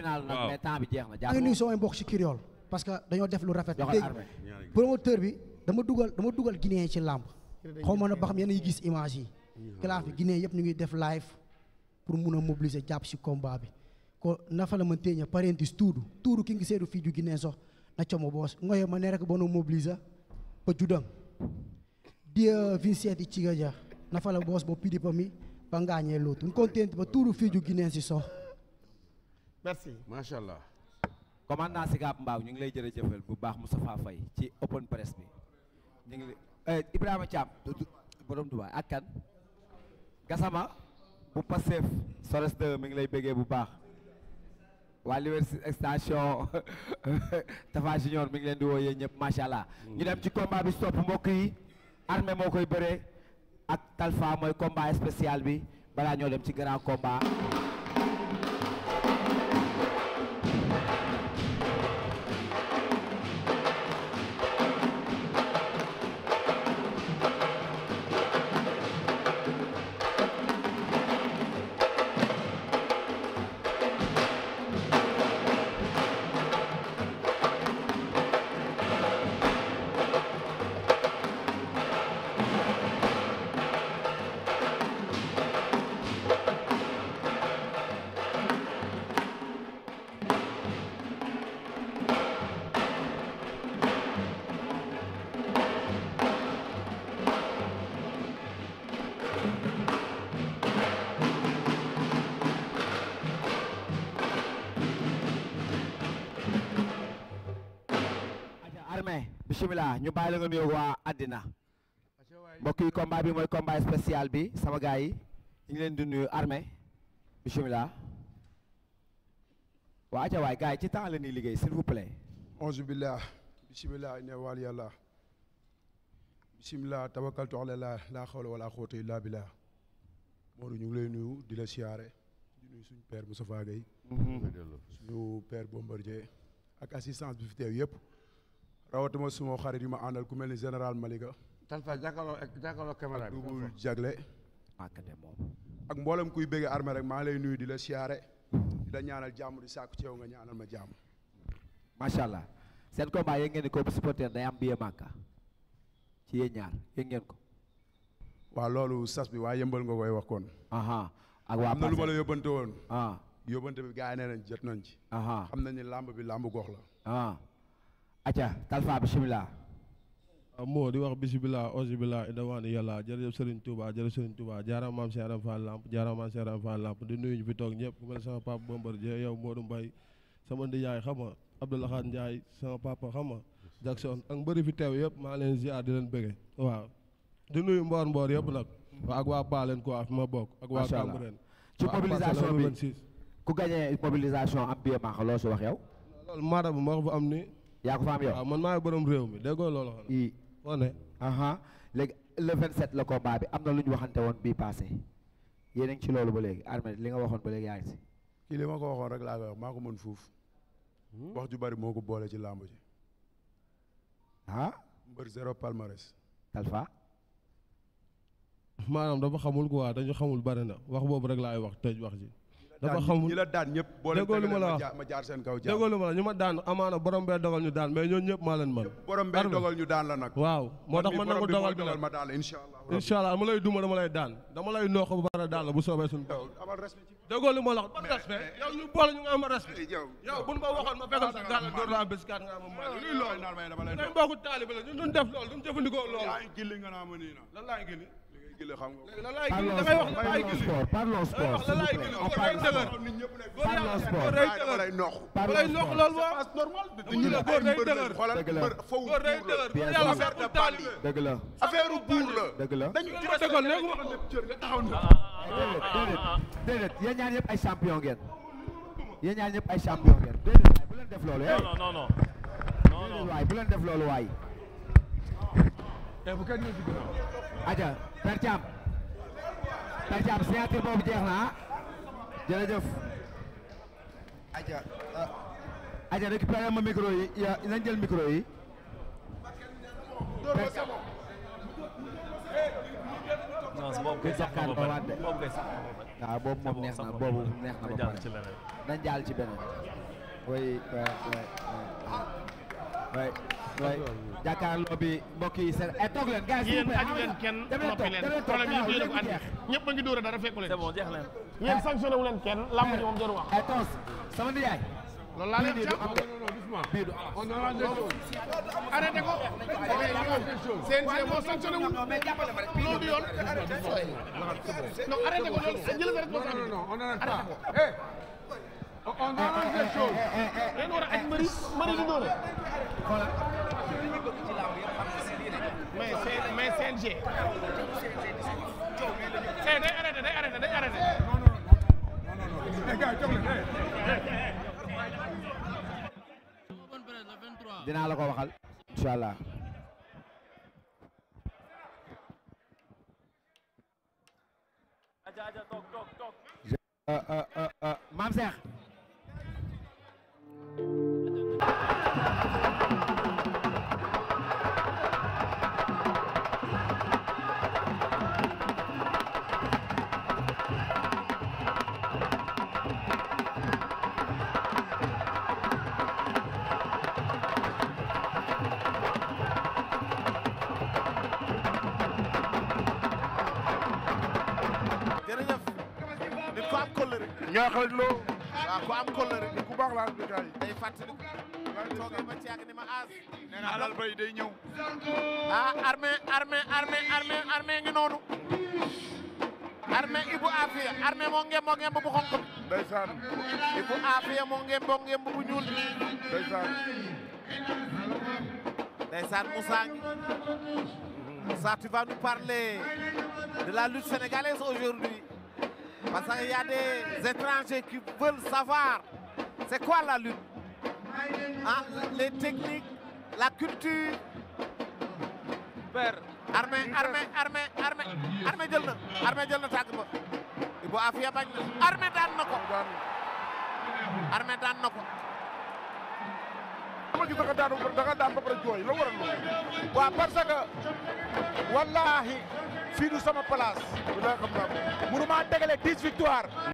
final nag mais temps bi jeex na. maa ngi nuyu sama mbokk si Kiriol parce que dañoo def lu rafet. promoteur bi dama dugal Guinéen ci làmb. xaw ma na ba xam yéen a ngi gis image yi. classe bi Guinéen yëpp ñu ngi def live pour mun a mobiliser jàpp si combat bi. ko nafa la mën teeña parentis tuudu ki ngi seedu fii ju Guinée sox na como boos ngoye ma ne rek bono mobiliser pa judang dia Vincent Cigaja nafa la boos bo pidi pa mi ba ngaañee lootu contente ba tuudu fii ju Guinée si sox merci macha allah. commandant Sicap Mbao ñu ngi lay jërëjëfal bu baax Moustapha Faye ci open press bi ñu ngi Ibrahima Thiam borom Dubaay ak kan Gassama bu Pastef Sores 2 mi ngi lay béggee bu baax waa Liberté extension Tafa Junior mi ngi leen di wooyee ñëpp macha allah ñu dem ci combat bi stop mbokk yi armée moo koy bëree ak Talfa mooy combat spécial bi balaa ñoo dem ci grand combat. bismillah ñu bàyyi la nga nuyoog waa àddina mbokk yi combat bi mooy combat spécial bi sama gars yi ñu ngi leen di nuyu armée bismillah waa aca waay gars yi ci temps la ñuy liggéey s'il vous plaît auzu billah bismillah inna wal yàlla bismillah tawakkaltu ala la laa xawla wala quwwata illa billah Modou ñu ngi lay nuyu di la siyaare di nuyu suñu père Moustapha Gueye suñu père Bombardier ak assistance bi fi teew yëpp rawatuma suma xarit yi ma àndal ku mel ni général Malika. Talfa jàkkaarloo caméra bi. Double Jagle. moom. ak mboolem kuy bëgg armée rek maa ngi lay nuyu di la siyaare. di la ñaanal jàmm di sàkku ci yow nga ñaanal ma jàmm. macha allah seen combat yéen ngeen ni ko supporter day am billet Makka ci yéen ñaar yéen ngeen ko. waaw loolu sas bi waa yëmbal nga koy wax kon. ak waa am na lu ma la yóbbante woon. yóbbante bi gars yi nee nañ jot nañ ci. xam nañ ni làmb bi làmb gox la. acca Talfa bismillah moo di wax bismillah auzubillah ina wax ni yàlla jërëjëf Serigne Touba jërëjëf Serigne Touba jaaraam maam Cheikh Aram Fall Lamp jaaraam maam Cheikh Aram Fall Lamp di nuyu ñu fi toog ñëpp ku mel sama papa Bombardier yow Modou Mbaye sama ndiyaay xam nga Abdoulaye Ndiaye sama papa xam nga Jackson ak mbëri fi teew yëpp maa leen ziar di leen bëgge waaw di nuyu mboor yëpp nag waaw ak waa Palen quoi fi ma bokk ak waa Cambérène ci mobilisation bi ku gagné mobilisation am billet Makka loo si wax yow loolu maara bi moo ko fa am ni yaa ko fa am yow waaw man maay borom réew mi déggoo loolu xam foo ne léegi le 27 la combat bi am na lu ñu waxante woon bii passé yéen a ngi ci loolu ba léegi armée li nga waxoon ba léegi yaa ngi si kii li ma ko waxoon rek laa koy wax maa ko mën fuuf wax ju bari moo ko boole ci làmb ji mbër zéro palmarès Talfa maanaam dafa xamul quoi dañu xamul bari na wax boobu rek laay wax tëj wax ji dafa xamul ñi la daan ñëpp boo leen déggoo lu ma la wax ma jaar seen kaw déggoo lu ma la ñu ma daan amaana borom bee dogal ñu daan mais ñooñu ñëpp maa leen man borom bee dogal ñu daan la nag waaw moo tax man nangu dogal bi nag ma daan la incha allah dama lay duma dama lay daan dama lay noox ba pare daan la bu soobee suñu taw déggoo lu ma la wax ban respect yow ñu boole ñu nga am respect yow buñ ma waxoon ma fekkal sa gaal door la béskaat nga am ma luy loolu dañ bokku taalibe la ñun duñ def loolu duñ jëfandikoo loolu lan laay gilli lan laay gilli da ngay wax lan laay gilli parlons sport lan laay gilli góor day dëgër góor day dëgër balay noq loolu waa normal dañu la góor day dëgër góor day dëgër yàlla affaire bu taalibe dëgg la affaire buur la dëgg la dañu ma dëggal léegi ma taxaw déedéet yéen ñaar ñëpp ay champion ngeen yéen ñaar ñëpp ay champion ngeen déedéet waay bu leen def loolu non waay bu leen def loolu waay bu kenn ñëw ci ginnaaw aja Père Thiam signature boobu jeex na jërëjëf aja récupéré ma micro yi nañ jël micro yi boobu sax na ba pare waaw boobu moom neex na ba pare nañ jàll ci beneen oui jàkkaarloo bi mbokk yi seen toog leen gars yi yéen aju leen kenn noppi leen problème yi yéen a ko andi ñëpp a ngi dóor a dara fekku leen c'est bon jeex leen yéen sanctionné wu leen kenn lamb ji moom jarul wax tos sama nijaay loolu laa leen jàpp arrêté ko CNG moo sanctionné wul loolu du yoon non arrêté ko loolu jël sa responsabilité on n'arrête arrêté pas. ko On arrange les choses. yéen war a aj mbëri di dóore mais CNG day arrêté dinaa la ko waxal inshallah aja toog Maam Cheikh ñoo xarit loo. waaw ku am kóllëre. nit ku baax laa bi kay. day fàttali toogee ba ci yàgg ni ma aas. nee na alal bay day ñëw. armée ngi noonu. armée Ibou Afia armée moo ngemb bu xonk bi. ndeysaan. Ibou Afia moo ngemb bu ñuul bi. ndeysaan. ndeysaan Moussa ngi. Moussa, tu vas nous parler de la lutte sénégalaise aujourd'hui. Parce qu'il y a des étrangers qui veulent savoir c'est quoi la lutte, hein, les techniques, la culture. Père. Armée jël na tàgg ba. Ibou Afia bañ na. Armée daan na ko. ma gis da nga daan ba pare jooy la waral loolu. waaw parce que wallahi fii du sama place. bilaa xam naa ko. mënuma tegale 10 victoires.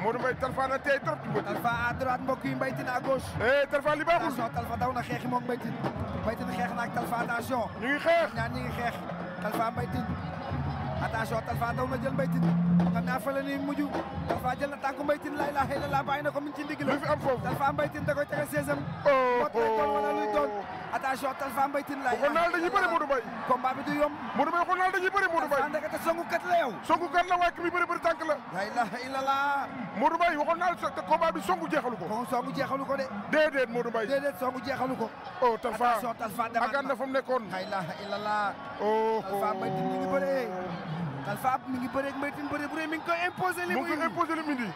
Modou Mbaye Talfa na tey trop. Talfa à droite mbokk yi Mbaye Tine à gauche. Talfa li baaxul. attention Talfa daw na xeexi moom Mbaye Tine. Mbaye Tine xeex na ak Talfa attention. ñu ngi xeex ñaar ñi ngi xeex. Talfa Mbaye Tine attention Talfa daw na jël Mbaye Tine. xam naa fa la ni mujj. Talfa jël na tànku Mbaye Tine la ilaha illallah bàyyi na ko min ci ndigg la. lu fi am foofu Talfa Mbaye Tine da koy tege 16am. mot lay doon wala luy doon. attention Talfa Mbaye Tine la. waxoon naa la dañuy bëri Modou Mbaye. combat bi du yomb. Modou Mbaye waxoon naa la dañuy bëri Modou Mbaye. Talfa ndekete songu kat la yow. songu kat la waaye ki muy bëri tànk la. la ilaha illallah. Modou Mbaye waxoon naa la te combat bi songu jeexalu ko. songu jeexalu ko de. déedéet Modou Mbaye. déedéet songu jeexalu ko. oh Talfa attention Talfa demaat àggaan na fa mu nekkoon. la ilaha illallah. oh Talfa Mbaye Tine mi ngi bëree. Talfa mi ngi bëree Mbaye Tine bëree bu rëy mi ngi koy imposer li mu indi.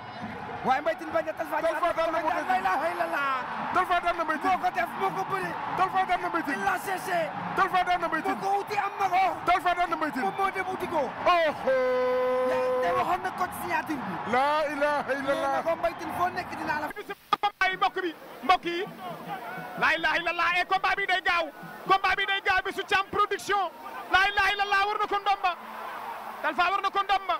waaye Mbaye Tine bañ na Talfa daan na la ilaha illallah. Talfa daan na Mbaye Tine moo ko def moo ko bëri. Talfa daan na Mbaye Tine. il l'a cherché. Talfa daan na Mbaye Tine. moo ko wuti am na ko. Talfa daan na Mbaye Tine. moom moo dem wuti ko. te waxoon na code signature bi. la ilaha illallah. nee na ko Mbaye Tine foo nekk dinaa la. ay mbokk yi la ilaha illallah e combat bi day gaaw bi su Thiam production la ilaha illallah war na ko ndomba Talfa war na ko ndomba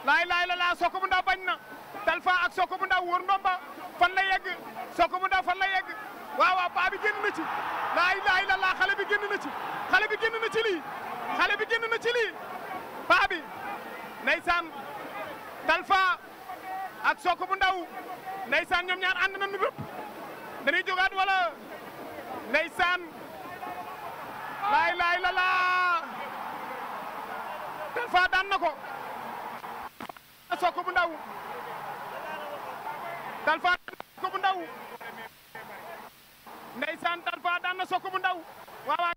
la ilaha illallah Soko bu Ndaw bañ na Talfa ak Soko bu Ndaw wër ndomba fan la yegg Soko bu Ndaw fan la yegg waaw paa bi génn na ci la ilaha illallah xale bi génn na ci lii paa bi ndeysaan Talfa ak Soko bu Ndaw ndeysaan ñoom ñaar ànd nañu rëpp dañuy jógaat wala ndeysaan la ilaha illallah Talfa daan na ko Soko bu Ndaw Talfa daan na Soko bu Ndaw ndeysaan Talfa daan na Soko bu Ndaw waaw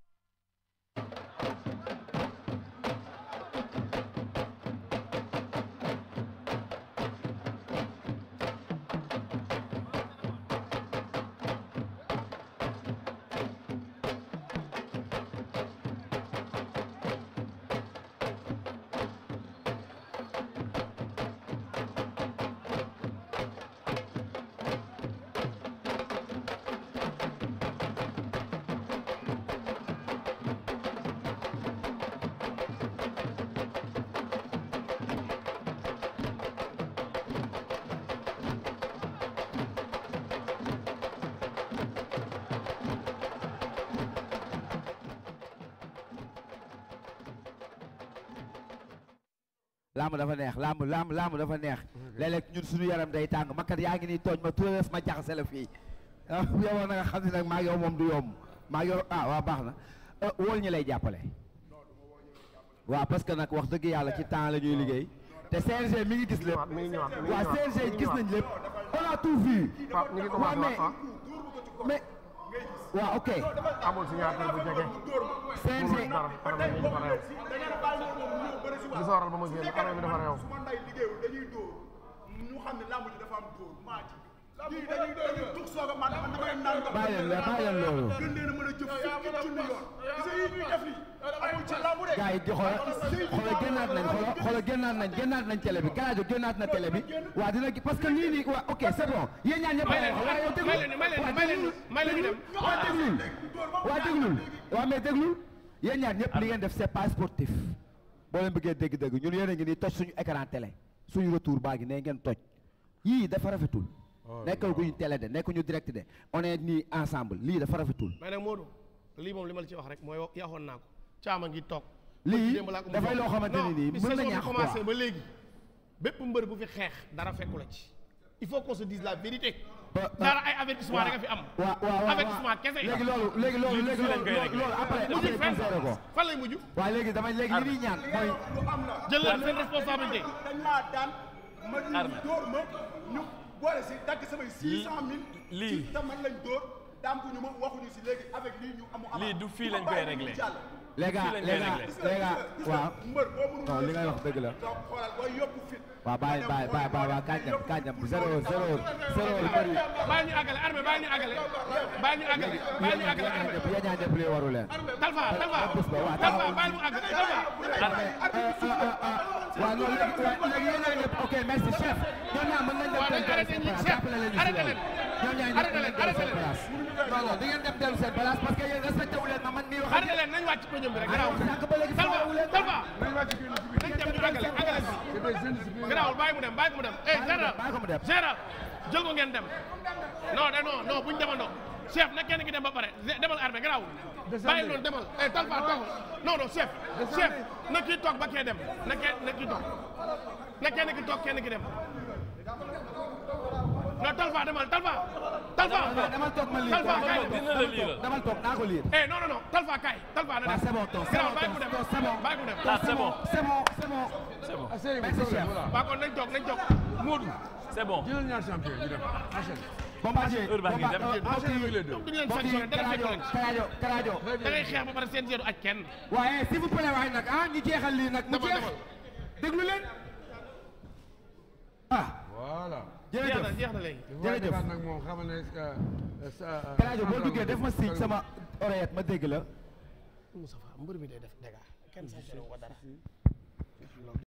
lamb dafa neex lamb dafa neex léeg-léeg ñun suñu yaram day tàng makat yaa ngi nii tooñ ma tuuti ma jaxase la fii yow na nga xam ne nag maa ngi yow moom du yomb maa ngi yow waa baax na wóol ñi lay jàppale waaw parce que nag wax dëgg yàlla ci temps la ñuy liggéey te CNG mi ngi gis lépp waaw CNG gis nañ lépp on a tout vu waaw mais waaw ok amul signature bu jege CNG li sooral ba mu génn affaire bi dafa réew dañuy dóor ñu xam ne lamb ji dafa am dóor maa ci lii dañuy tux sooga man dama leen naan bàyyi leen loolu gën leen a mën a jëf fukki junni yoon gis nga yi ñuy def nii amul ci lamb de gars yi xoolal génnaat nañ télé bi Galadio génnaat na télé bi waa dina parce que nii nii waa ok c'est bon yéen ñaan ñëpp waaye yow déglul waa mais déglul yéen ñaan ñëpp li ngeen def c'est pas sportif boo leen bëggee dégg-dégg ñun yéen a ngi nii toj suñu écran télé suñu retour baa ngi ne ngeen toj yii dafa rafetul nekkal guñu télé de nekkuñu direct de on est nii ensemble lii dafa rafetul mais nag Modou lii moom li ma la ci wax rek mooy yaxoon naa ko caama ngi toog lii dafay loo xamante ni nii mën na ñaax commencé ba léegi bépp mbër bu fi xeex dara fekku la ci il faut qu'on se dise la vérité dara ay avertissement da nga fi am waaw avertissement kese léegi loolu après mujj fenn ko fan lay mujj waaw léegi damay léegi li ñuy ñaan mooy jël leen seen responsabilité dañ maa daan ma ñu dóor ma ñu boole si dagg samay 600 000 lii te man lañ dóor daam bu ñu ma waxuñu si léegi avec lii ñu amu lii du fii lañ koy réglé léegi waaw non li ngay wax dëgg la xoolal booy yóbbu fit waaw bàyyi kañam 0 bëri bàyyi ñu àggale armée bàyyi ñu àggale yéen ñaa ñëpp li waru leen Talfa bàyyi mu àggale waaw non léegi yéen ñaa ñëpp ok merci chef ñoom ñaa mën nañ dem non di ngeen dem dellu seen place parce que yéen respecté wu leen ma man nii wax arrêté leen nañ wàcc podium bi rek garaaw Talfa nañ dem ñu àggale bi garaawul bàyyi mu dem général jël ko ngeen dem non buñ demandoo chef na kenn ki dem ba pare demal armée garaawul bàyyi noonu demal Talfa toog non chef na kii toog ba kee dem na kii toog na kenn ki toog kenn ki dem non Talfa demal Talfa demal toog ma lire Talfa kaay demal toog naa ko lire non Talfa kaay Talfa na dem c'est bon toog bàyyi mu dem c'est bon merci chef waa kon nañ toog Modou c'est bon jëlal ñaar champion ñu dem Bombardier Karajo da ngay xeex ba pare seen seedu aj kenn waaye s'il vous plaît waay nag ñu jeexal lii nag mu jeex déglu leen voilà jërëjëf jeex na léegi jërëjëf nag moom xamal ne Karajo boo duggee def ma signe sama oreillette ma dégg la Moustapha mbër bi day def dégâts kenn sax ko dara